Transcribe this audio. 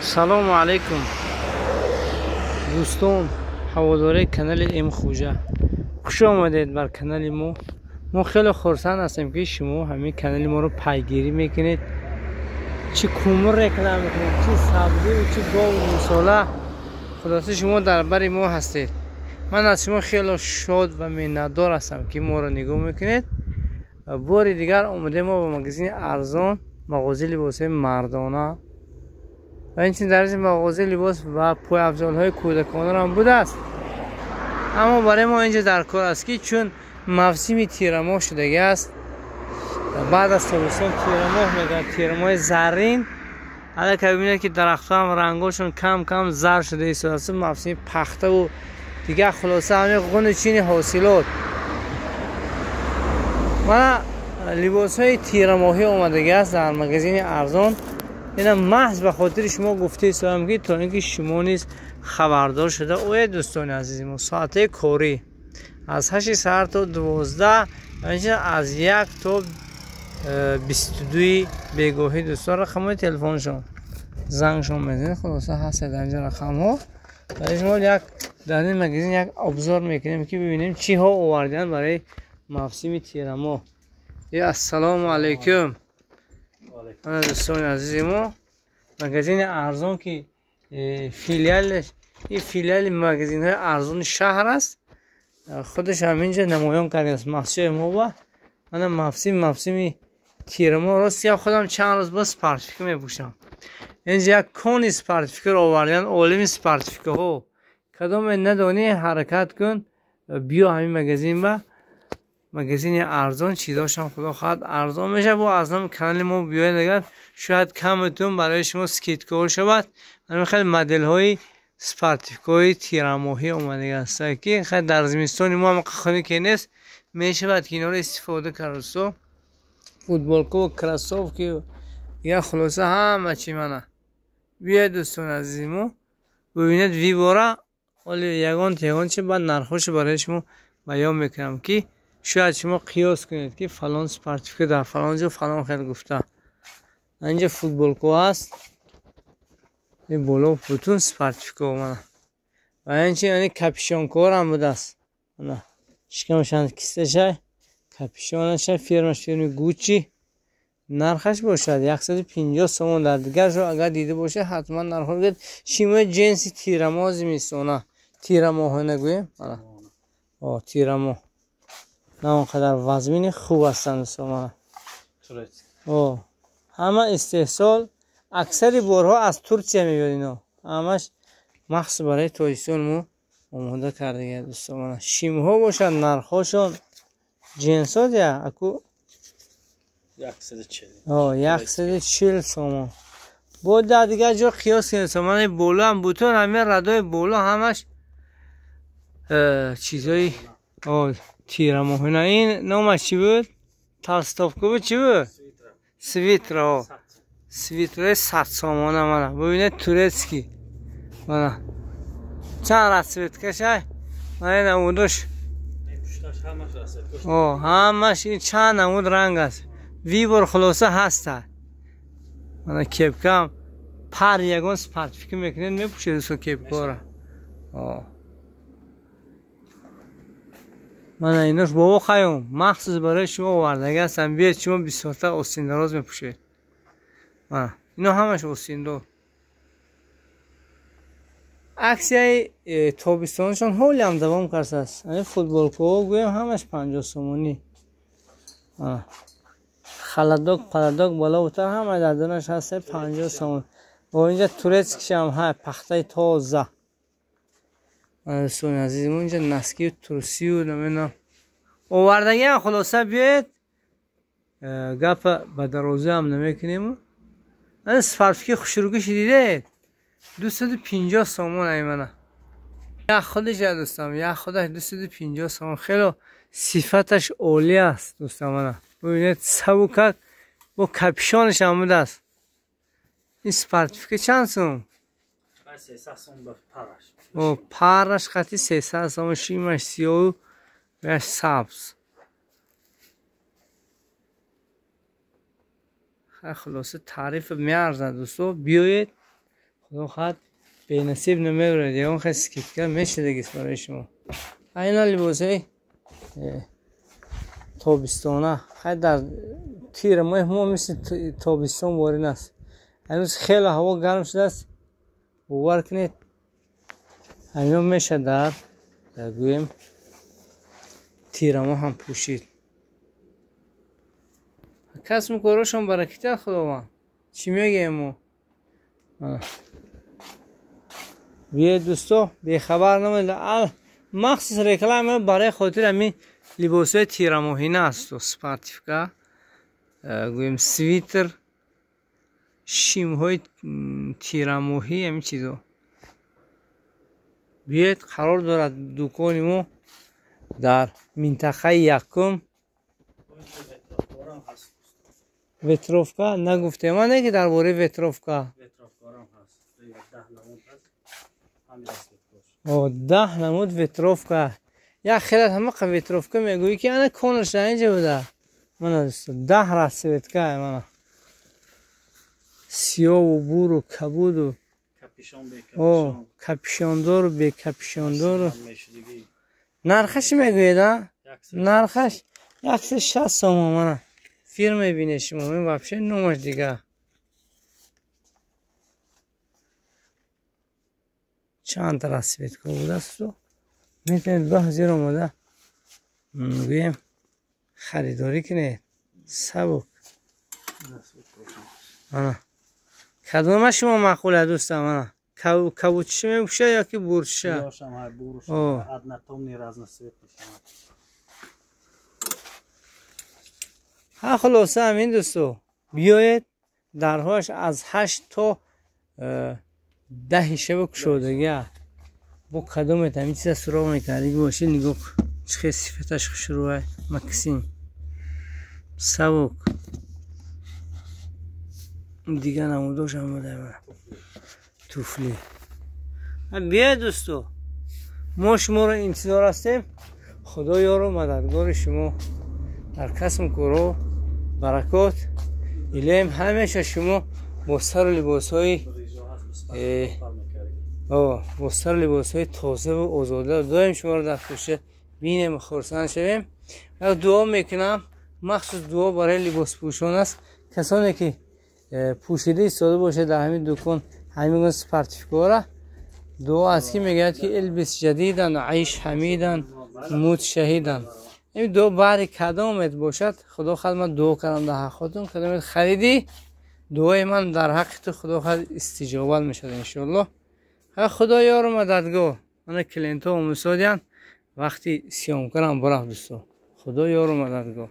Салому алайкум дӯстон, ҳаводораи канали М Хуҷа, хуш омадед бар канали мо. Мо хеле хурсанд ҳастем, ки шумо ҳамин канали моро пайгирӣ мекунед. Чӣ кумур реклама мекунед, чӣ сабзиву чӣ гову гӯсола, хулоса шумо дар бари мо ҳастед. Ман аз шумо хеле шод ва миннатдор ҳастам, ки моро нигоҳ мекунед. Бори дигар омадем мо ба магазини арзон, мағозаи либосҳои мардона ва инчунин дар ин мағозаи либос ва пойафзолҳои кӯдаконаро ҳам будааст. Аммо барои мо инҷо дар кор аст, ки чун мавсими тирамоҳ шудагӣ аст, баъд аз тобистон тирамоҳ мегӯяд, тирамоҳи заррин. Аллакай бибинед, ки дарахтҳо ҳам рангошон кам кам зар шуда истодааст. Мавсими пахтаву дигар, хулоса ҳамин ғуну чини ҳосилот. Мана либосҳои тирамоҳӣ омадагӣ аст дар магазини арзон. Ина маҳз ба хотири шумо гуфта истодам, ки то ин ки шумо низ хабардор шуда оед. Дӯстони азизи мо, соатаи корӣ аз 8 саҳар то 12, аз 1 то 22 бегоҳӣ. Дӯстон, рақамҳои телефоншон зангшон мезанед, хулоса ҳастед дар инҷо рақамҳо. Барои шумо як дар ин магазин як обзор мекунем, ки бибинем чиҳо овардианд барои мавсими тирамоҳ. Ассалому алайкум. Ана дӯстони азизи мо, магазини арзон, ки филиалаш ин филиали магазинҳои арзони шаҳр аст, худаш ҳаминҷо намоён кардааст махсуси мо. Ба ана мавсими тирамоҳ, рости гап, худам чанд рӯз боз спортивка мепӯшам. Инҷа як кони спортивкаро овардианд, олими спортивкаҳо. Кадоме надонӣ, ҳаракат кун, биё ҳамин магазин, ба магазини арзон. Чизошам худо хоҳад арзон мешавад. Бо аз номи канали мо биёед, агар шояд каматун барои шумо скидкаҳо шавад. Ҳамин хеле моделҳои спортивкаҳои тирамоҳӣ омадагӣ ҳастанд, ки хеле дар зимистони мо ҳам хунуке ки нест, мешавад ки инҳоро истифода кард. Дӯсто, футболкаву кроссовки, дигар хулоса ҳама чи. Мана биёед, дӯстони азизи мо, бибинед вибора. Ҳоли ягон ягон чи баъд нархҳошо барои шумо баён мекунам, ки шояд шумо қиёс кунед, ки фалон спортивка дар фалон ҷо фалон хел гуфта. Инҷа футболко ҳаст, ин боло бутун спортивка мана. Ва инчи яъне капюшонкаҳоам будааст. Ана шикамашан кисташай, капюшонаша, фирмаш фирми Гуччи, нархаш бошад 150 сомон. Дар дигар ҷо агар дида бошед, ҳатман нархҳо бигӯед. Шимои ҷинси тирамоҳ, зимистона, тирамоҳона гӯем, ана тирамоҳ на он қадар вазмини хуб ҳастанд, дӯстон. Мана ҳама истеҳсол, аксари борҳо аз Турсия меояд. Ино ҳамаш махсус барои Тоҷикистон мо омода кардагия, дӯстон. Мана шимҳо бошад, нархҳошон ҷинсот я аку 140 сомон. Бо дар дигар ҷо қиёс кунед. Мана боло ҳам бутун ҳамин радои боло ҳамаш чизҳои тирамоҳина. Ин номаш чӣ буд? Толстовка буд, чӣ буд? Свитра. Свитраи 100 сомона. Мана бибинед, турецкий. Мана чанд расцветкашай, мана ин намудош, ҳамаш ин чанд намуд ранг аст, выбор хулоса ҳаста. Мана кепкам пар, ягон спортивка мекунед, мепӯшед, дӯсто, кепкаҳоро. Мана инош, бобо Хайём, махсус барои шумо овардагӣ ҳастам. Биёед, шумо бисёртар остиндароз мепӯшед. Мана ино ҳамаш остиндор. Аксияи тобистонашон ҳолиам давом кардааст. Ани футболкаҳо гӯем ҳамаш 50 сомонӣ. Холодок паладок боловутар ҳама дар донаш ҳаста, 50 сомон. Бо инҷа турецкишам ҳа, пахтаи тоза. Дӯстони азизи мо, инҷа носкию трусию намедонам овардагиам. Хулоса биёед, гапа ба дарозаам намекунему. Ана спортивки хушрӯгиши дидед, 250 сомон. Ай мана як худаш, дӯстам, як худаш 250 сомон. Хело сифаташ олӣ аст, дӯстам. Мана бибинед, сабукак, бо капюшонашам будааст. Ин спортивка чанд сом? Параш қати 300 сомон. Шимаш сиёҳу яш сабз. Хулоса таъриф меарзад, дӯсто, биёед. Худо хоҳад бенасиб намебарад, ягон хел скидка мешудагист барои шумо. Айна либосҳои тобистона. Хай дар тир моҳ мо мисли тобистон ворин аст. Ҳанӯз хеле ҳаво гарм шудааст. Бовар кунед, ҳамино мешавад дар гӯем тирамо ҳам пӯшид. Касбу корошон баракитад Худованд. Чӣ мегӯем мо? Биёед дӯсто, бехабар намонед. Махсус реклама барои хотири ҳамин либосҳои тирамоҳина аст. Спортивка, гӯем свитер, шимҳои тирамоҳӣ, ҳамин чизо. Биёед, қарор дорад дукони мо дар минтақаи якум. Ветровка нагуфтем, ман не ки дар бораи ветровка. 10 намуд ветровка. Як хелат ҳамақа ветровка мегӯӣ ки ана конаш дар инҷа буда. Мана дӯсто, 10 расцветка мана. Сиёву буру кабуду капишондору бекапишондору. Нархаш мегӯед, а? Нархаш 160 сомон. Мана фирма бинед шумо, ин вообще номаш дигар. Чанд расцветка будааст, метавонед ба ҳозир омода гӯем харидорӣ кунед. Сабук. Ана кадома шумо маъқул дӯстам? Ана кабутиша мепӯшад ё ки бурчиша? Ҳа, хулоса ҳамин дӯсто, биёед, дарҳояш аз 8 то 10 шаба кушодагӣ. Бо кадомет ҳамин чиза суроғ мекардагӣ бошед, нигоҳ чӣ хел сифаташ хушрӯай. Максим сабук. Дигар намудош ҳам буда. Туфли. Биёед дӯсто, мо шуморо интизор ҳастем. Худо ёру мададгори шумо дар касбу корҳо баракот. Илоҳим ҳамеша шумо бо сару либосҳои тозаву озода доим шуморо дар кӯча бинем, хурсанд шавем. Дуо мекунам, махсус дуо барои либоспӯшон аст. Касоне ки пӯшида истода бошад дар ҳамин дукон ҳамин гуна спортивкора, дуо аст ки мегӯяд ки илбис ҷадидан, айш ҳамидан, мут шаҳидан. Ин дуо баъди кадомет бошад, Худо хоҳад ман дуо кардам дар ҳаққотон, кадомет харидӣ, дуои ман дар ҳаққи ту Худо хоҳад истиҷобат мешавад иншоаллоҳ. Худо ёру мададгор. Мана клиентҳо омусодиянд, вақти съёмкарам бурафт дӯсто. Худо ёру мададгор.